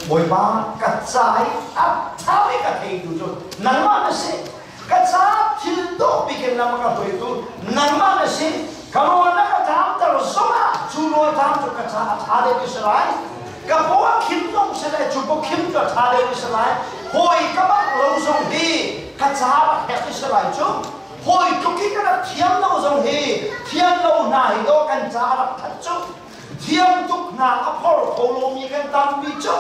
Bawipa, ka ca i a ṭha bik a theitu cu nangmah na si. Ka ca thil dawh bik in lam a ka hruaitu nangmah na si. Ka rawl na ka ṭamter zongah cu rawl ṭam cu ka ca a ṭha deuh i si lai. Ka paw a khim zong si lai, cu paw khim cu a ṭha deuh i si lai. Hawi ka bangh lo zong hi ka ca rak herh i si lai cu. Hawi tluk i ka rak thiam lo zong hi thiam lo hna hi dawh kan ca a rak ṭhat cu. Thiam tuk hna a phor kho lomi kan tampi cu.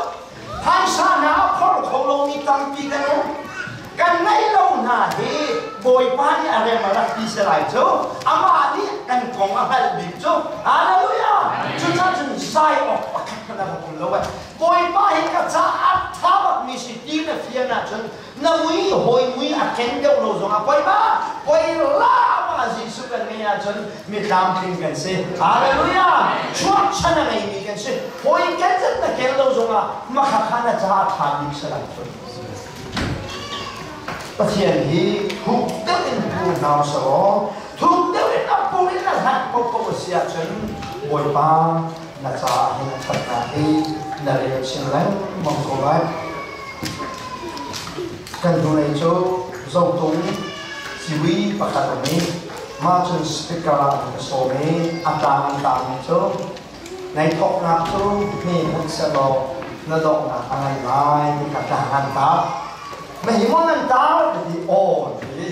Phaisa hna a phor kho lomi tampi kan um. Kan ngeih lo hna hi Bawipa nih a rem a rak ti si lai cu. Amah nih kan kong a hngalh bik cu. Hallelujah! Cucaah cun zai awk pakhat hmanh a rak um lo. Bawipa hi ka caah a ṭha bakmi si ti na fian ahcun na mui hawi mui a ken deuh lo zongah poi ma poi la ma Jesuh kan ngeih ahcun mi tlamtling kan si. Hallelujah! Chuahchan a ngeimi kan si. Hawi ken zat na kel lo zongah makha kha na caah a ṭha bik salam cu. Pathian hi thuk deuh in pur hna usih thuk deuh in a pur in a hlat paohpaoh a si ahcun Bawipa na caah hin a ṭhatnak hi na rel chin lengmang ko lai. Kan hnulei cu Zotung civui pakhat um i mah cun speaker ah an ka sawm i a tlang an tangmi cu nai thawknak cu hme hmanh sehlaw na donghnak a ngan lai ti kha tlang an tar. Na hi maw nan tar ka ti aw an ti.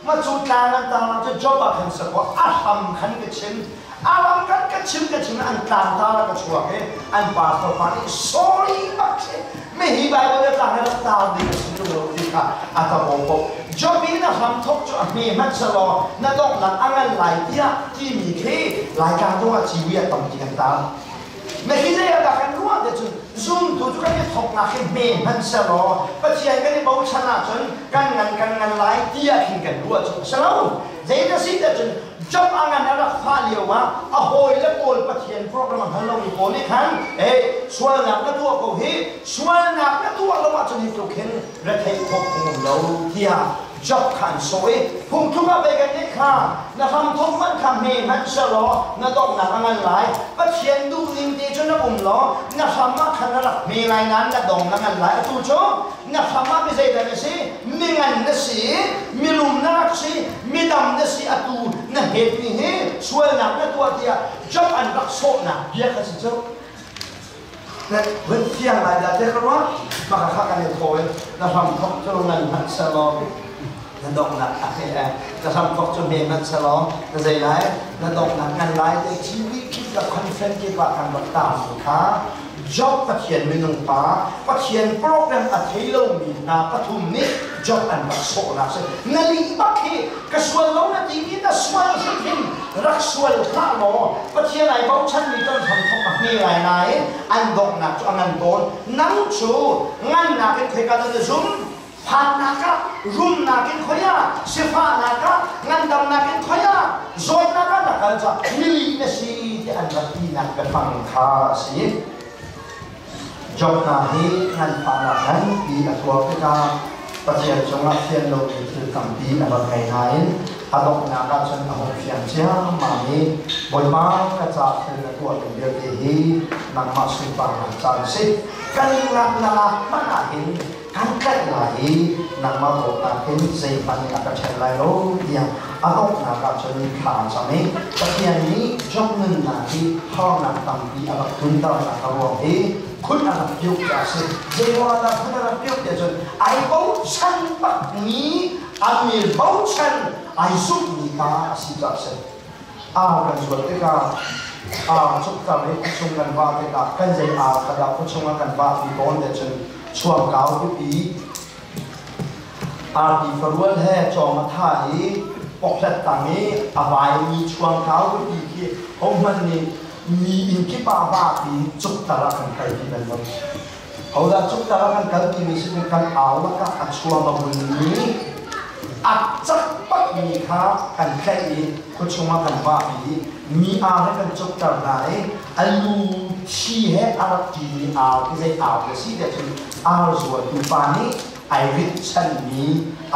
Ma cu tlang an tar cu job ah khan sakaw a hram khan ka chim. A ram kan ka chim ka chim an tlang tar ka chuak i an pastor pa nih sorry bak si mi hi Bible le tlang he rak tar ding a si tung lo ti kha a ka bawm ko. Job i na hram thok cu a hme hmanh selaw na donghnak a ngan lai tiah timi khi Laitlang zong ah civi a tampi kan tar. Na hi zei ah dah kan ruah te cun zumtu cu kan i thoknak hi hme hmanh selaw Pathian kan i bochan ahcun kan ngan kan ngan lai tiah khin kan ruah cu a si lo. Zei na si te cun Job a ngan a rak fah lio ah a hawi le pawl Pathian program a hngal lomi pawl nih khan hey sualnak na tuah ko hi, sualnak na tuah lo ahcun hi tluk hin retheih khawh phung um lo tiah Job kha an sawh i phungthluk ah pei kan nih kha na hramthawk hmanh kha hme hmanh selaw na donghnak a ngan lai. Pathian duhning te cu na um law na hram ah khan na rak hme lai nain na dong na ngan lai. Atu cu na hram ah mi zeidah na si? Mingan na si, mirum na rak si, midam na si. Atu na hetmi hi sualnak na tuah tiah Job an rak sawhnak bia kha si cu. Vun fiang lai dah te ka ruah. Maka kha kan i thawi. Na hram thok cu ngan hmanh selaw na donghnak a he na hram thok cu hme hmanh selaw na zei lai na donghnak ngan lai te TV kip la conference kip ah kan rak ta mi kha Job Pathian minung pa Pathian program a thei lomi hna pathum nih Job an rak sawhnak si. Na lih bak hi ka sual lo na ti mi na sual hrimhrim rak sual hlah law Pathian ai bochanmi kan hramthok a hme lai nain an donghnak cu a ngan tawn. Nang cu ngannak in khoika dah na zum? Phannak ah, rumnak in khoi ah, sifahnak ah, ngandamnak in khoi ah, zawtnak ah na kal caah mili na si ti an rak tinak biafang kha a si. Job hna hi nganfahnak nganpi a tuar tikah Pathian cungah fian lomi thil tampi a rak ngei nain a donghnak ahcun a hung fiang ciammam i Bawipa, ka ca thil na tuahmi vialte hi nangmah sunparnak ca an si. Kan ngaknak ah hmanh ah hin kan tlaih lai i nangmah dawtnak in zeihmanh in a ka ṭhen lai lo tiah a donghnak ah cun thla a cam i Pathian nih Job nunnak hi harnak tampi a rak tlunternak a ruang hi khut a rak piuk caah a si. Zeiruangah khut a rak piuk tiah cun ai bochan bakmi a mi bochan ai zumhmi pa a si caah a si. Ar kan zuat tikah ar cuktar i khuachung kan vah tikah kan zei ar kha dah khuachung ah kan vahpi tawn tiah cun chuangkau pipi arti farual he cawng a tha i pokhlet tang i a vaimi chuangkau pipi khi hohmanh nih mi inn kip ah vahpi cuktar ah kan kalpi bal lo. Hodah cuktar ah kan kalpi mi si kan au lakah a chuang a vunmi a cak bakmi kha kan tlaih i khuachung ah kan vahpi i mi ar he kan cukter hna i a lu thi he a rak ṭimi ar khi zei ar ka si tiah cun ar zuatu pa nih ai ritchanmi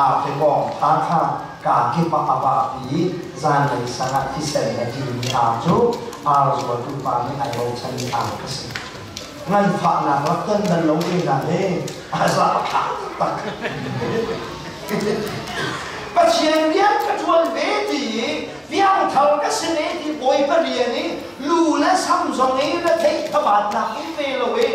arti kawng tha kha kaa kip ah a vahpi i zanlei sang ah thisen he ṭimi ar cu ar zuatu pa nih ai bochanmi ar ka si. Nganfahnak rak ton bal lo ve hna hi a za tak. Pathian rian ka ṭuan ve ti i piangthar ka si ve ti Bawipa rian i lu le sam zong i retheih thabatnak um ve lo i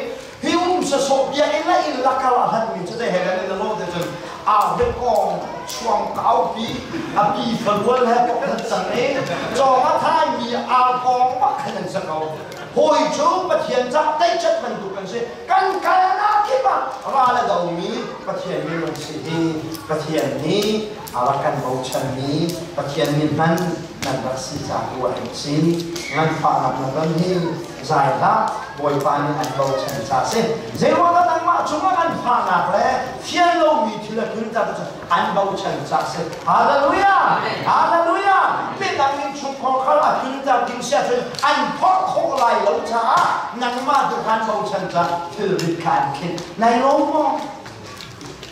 hi um sawsawh biakinn le inn lakar a hlatmi cu te he kan in lo te cun aa kong chuang kaupi a pi farual he pok nan cang i cawng a thaimi aa kong bak khan an sa ko. Hawi cu Pathian cah teicat bantuk kan si. Kan kalnak kip ah ral a domi Pathian minung si hi Pathian nih a rak kan bochanmi Pathian min hman nan rak si ca tu ah an si. Nganfahnak na ton hi zai hlah, Bawipa nih an bochan ca si. Zeiruangah nangmah cungah nganfahnak le fian lomi thil a tlun ta cu an bochan ca si. Hallelujah! Hallelujah! Midang in chungkhar khal a tlunter ding si ahcun an phorh khawh lai lo caah nangmah tu khan bochan ca thilrit kha an khinh. Nai lawm maw?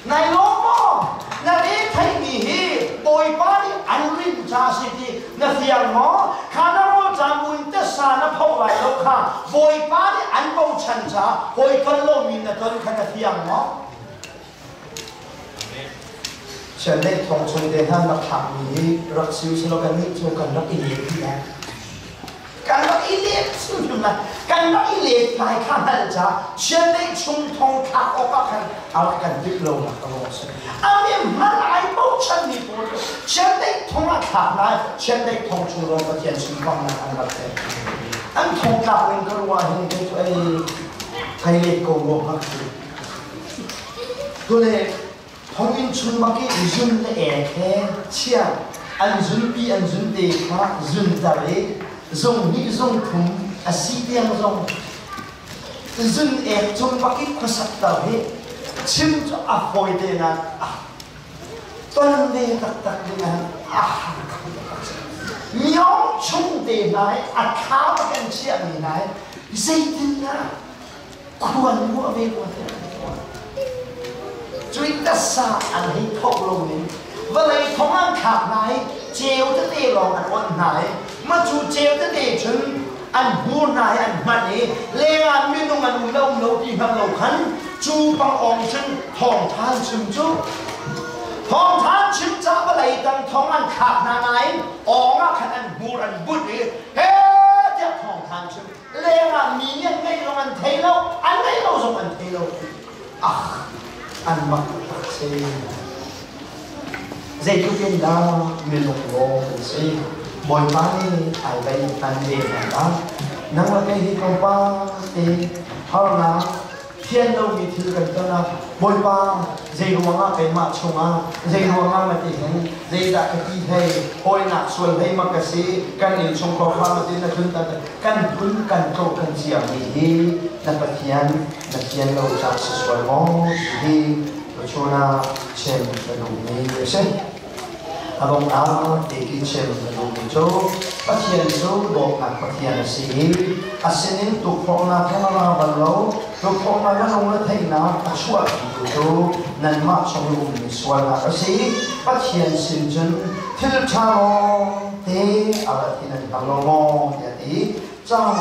Nai lawm maw? Na re theihmi hi Bawipa nih an rin ca si ti na fiang maw? Kha na rawl cam buin tasa na pho lai lo kha Bawipa nih an bochan ca hawi ton lomi na ton kha na fiang maw? Chiandeih thong chung te hna rak thlakmi hi rak si usih kannih cu kan rak i let dih lai. Kan rak i let hrimhrim lai. Kan rak i let lai kha hngalh caah chiandeih chung thong thlak awkah khan a rak kan timh lonak a ruang a si. A mi hman ai bochanmi pawl cu chiandeih thong a thlak lai, chiandeih thong chung lawng Pathian sunparnak an rak pek. An thong tlak ning ka ruah hin kei cu ei kai let ko rua hnga si. Tule thonginn chung bak i zun le ek he chia an zunpi an zunte kha zunter i zung hnih zung thum a si tiang zong zun ek cung bak i khuasakter hi chim cu a fawi te nain a ton ve taktak ding ah a har kho taktak si. Miong chung te hna hi a thla bak an chiahmi hna hi zeitindah khuan ruah ve ko tiah kan tuah. Cui tasa an hei thok lo ning vawlei thong an thlak hna i ceu tete lawng an onh hna i ma cu ceu tete cun an hmur hna i an hman i lengah minung an um lo um lo ti hngal lo khan cu pangawng cun thawngthan chim cu thawngthan chim ca vawlei tang thong an thlak hna nain awng ah khan an hmur an bunh i he tiah thawngthan chim lengah mi nih an ngeih zong an thei lo, an ngeih lo zong an thei lo. Ah, an mak tak si. Zeitluk in dah minung lawng kan si. Bawipa nih ai bei hman ve hna dah. Nang le kei hi tlawmpal te harnak thian lomi thil kan ton ah Bawipa zei ruangah keimah chungah zei ruangah na ti hin zeidah ka ti hlei hawinak sual hlei ma ka si kan innchungkhar kha ma ti na tlun ta kan phun kan tlawh kan ciami hi na Pathian na thian lo cak si sual maw ti hi tuchun ah chim ka duhmi a si. A dong ah teki chim na duhmi cu Pathian cu dawtnak Pathian a si i a sinin tukforhnak he na ra bal lo, tukforhnak na lung le theihnak a chuahpitu cu nanmah chung i ummi sualnak a si. Pathian sin cun thil ṭha lawngte a rat hi nan hngal lo maw tiah a ti. Cang.